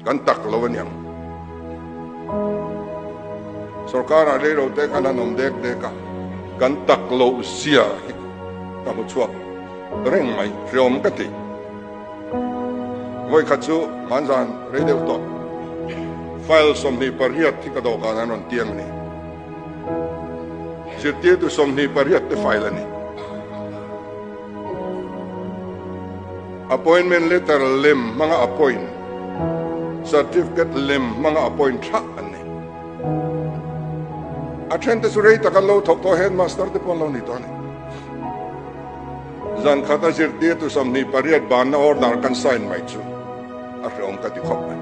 Kan tak lo aniang. Sorkar ah reilo te khan an awm dek dek a, kan tak loh zia hi ka hmu chhuak reng mai, hreawm ka ti. Vawi khat chu hmanzan rei deuh tawh file 28 hi ka dawhkan an rawn tiang a ni. Zirtirtu 28 te file a ni. Appointment letter lem hmanga appoint, certificate lem hmanga appoint thlah an ni. A thente chu rei tak an lo thawk tawh headmaster te pawh an lo ni tawh a ni. Zan khat a zirtirtu 28 banna order kan sign mai chu a hreawm ka ti khawp mai.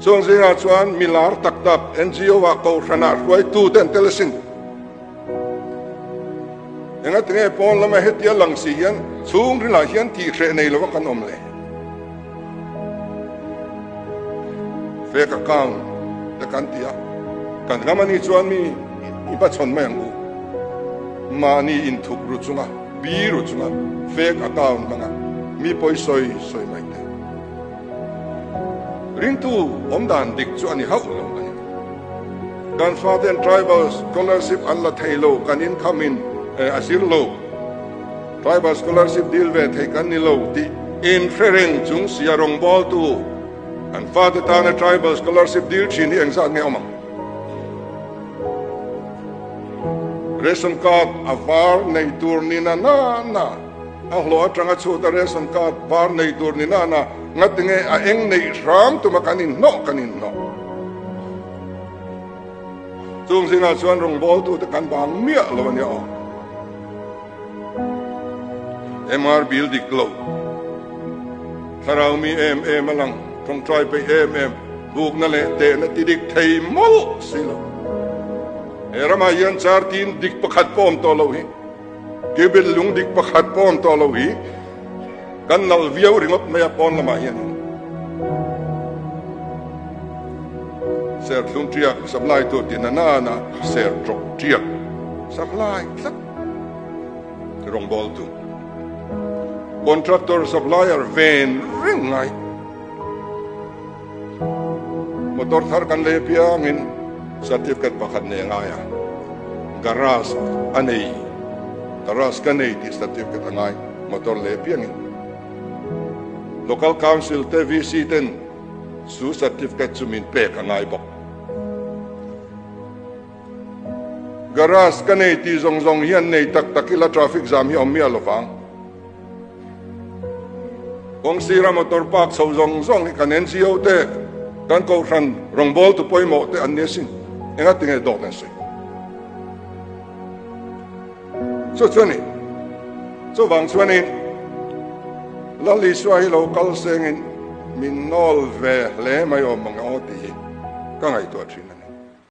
Chung zingah chuan milar tak tak NGO ah kohhranah hruaitu te an tel asin. Engatinge pawn lama hetia lang si hian chhungrilah hian tihhreh nei lova kan awm le? Fake account te kan ti a, kan ram anih chuan mi i hmachhawn mai ang u. Mahni inthup ru chunga, bi ru chunga fake account hmanga mi pawi sawi sawi mai te. Ringtu awmdan dik chu a ni hauh lo a ni. Kan faten tribal scholarship an la thei lo, kan income in a zir lo. Tribal scholarship deal ve thei kan ni lo tih inhre reng chung sia rawngbawltu an fate tana tribal scholarship deal thin hi engzat nge awm ang? Ration card a var nei tur ni na na na, a hlawh atanga chhuta ration card var nei tur ni na na, ngatinge a eng neih hram tuma kan inhnawh kan inhnawh. Chung zingah chuan rawngbawltute kan bang miah lo a nia aw. MR bill dik lo, thlarau mi em em a lang, tawngtai peih em em, bukna leh tehna ti dik thei mawlh si lo. He ramah hian char tin dik pakhat pawh awm tawh loh hi, Kibil lung dik pakhat pawh awm tawh loh hi, kan nalh viau ringawt mai a pawn lamah hian. Serthlum tiak supply tur ti na nana ser tawk tiak supply tlat rawngbawltu contractor supplier ven reng ngai motor thar kan lei apiangin certificate pakhat nei a ngai a garage a nei garage ka nei tih certificate a ngai motor lei apiangin local council te VC ten Chu certificate chu min pek a ngai bawk. Garage ka nei tih zawng zawng hian nei tak tak ila traffic jam hi a awm miah lovang. Kawng sira motor park chho zawng zawng hi kan NGO te, kan kohhran rawngbawltu pawimawh te an ni asin. Engati nge dawt an sawi? Chu chu a ni. Chuvang chuanin Lal Isua hi lo kal sengin min nawl ve hle mai awm ang aw tih hi ka ngaihtuah thin a ni.